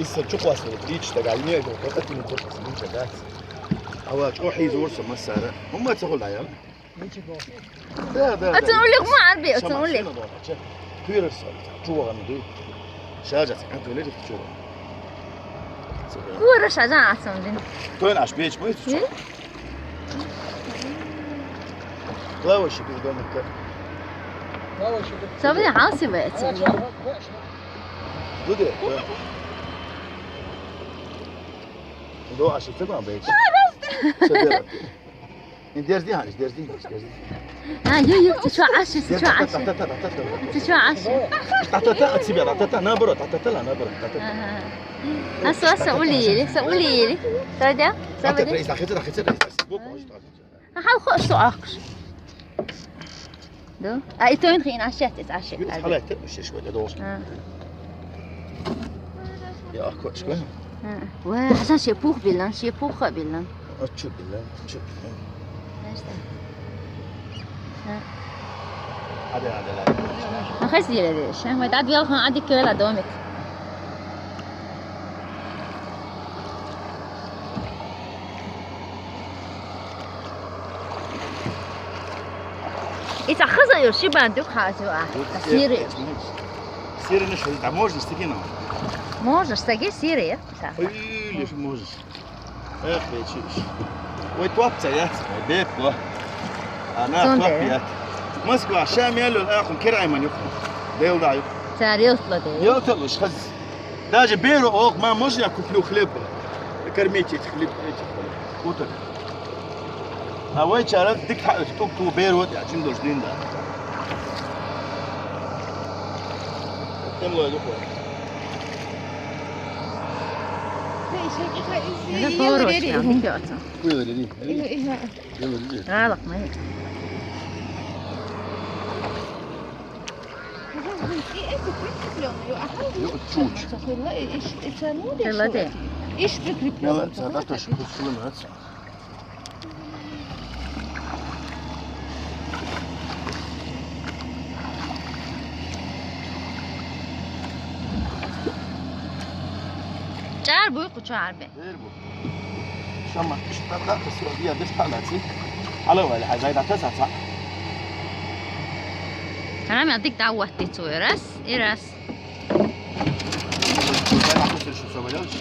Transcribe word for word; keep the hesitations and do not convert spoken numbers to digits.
Иса чу къоастаду, дийцача дагахь, йиъ йолу кхетта тина кхочуш, мича дац. Ава, чӀогӀа хьийзор со массара. ХӀумма ца хуьлу, ял? Да, да, да. Оцун уллехь ма Ӏарби, оцун уллехь. Шама, шама дохача. Куьйраш со, чу вахана дуй. Шажа, цхьаьна туьйлира чу вахана. Кура шажа ацун дин. Тойна аш бечу ма ю чу. Хи? Плавающий передонник. Плавающий. Савли хьалси вецин. Дуде, да. До аш ца бан бечу. Ин дерзди хьанаш, дерзди хьанаш, дерзди. А, ю, ю, цу чу Ӏаш, цу чу Ӏаш. Цу чу Ӏаш. Та-та-та, от себя, та-та-та, наоборот, та-та-та, наоборот, та-та-та. Ага. А со, со улиели, со улиели. Со да? Со да? Та-та-та, дахица, дахица, дахица. Бок, ой, что. А хьал хо со ахкаш. Да? А и тойн хин ашет, эс ашет. Ю, халайта, шеш вай да должен. А. Я, ахкаш, школа. А. Ва, хьажа шепух билан, шепух билан. Ачу билан, ачу билан. Знаешь, да? А. Аде, аде, аде. А хас диле деш, а? Ма дад вел хан аде кела домик. Ица хаза ю шибан дук хазу а. Сири. Сири не шо, да можно стыки но. Можно, стаги сири. Ой, лишь можешь. Эх, бечиш. Ой, топца я, бепко. Она топят. Москва, шамелю, ахун кирайман юху. Дел да юху. Царь ёсло дел. Ёлталуш хаз. Даже беру ох, мам, можно я куплю хлеб? Кормить этих хлеб, этих уток. А вай чарат дик ха, тук ту беру, я чин дождин да. Тем лой духу. Ина тороч, я, микёца. Куйла рири. Галак май. Ю, чуч. Иш прикреплённый. Иш прикреплённый. Яла, за то, что куснули нас. ЧӀар буй кху чӀар бе. Дер бу. Шама, иштта даккха сиа биа деш таънаци. Хьала вай, хьай зайда таса ца. Хьам я дик дӀа ватти цу ирас, ирас. Зайда таса шу со валялш.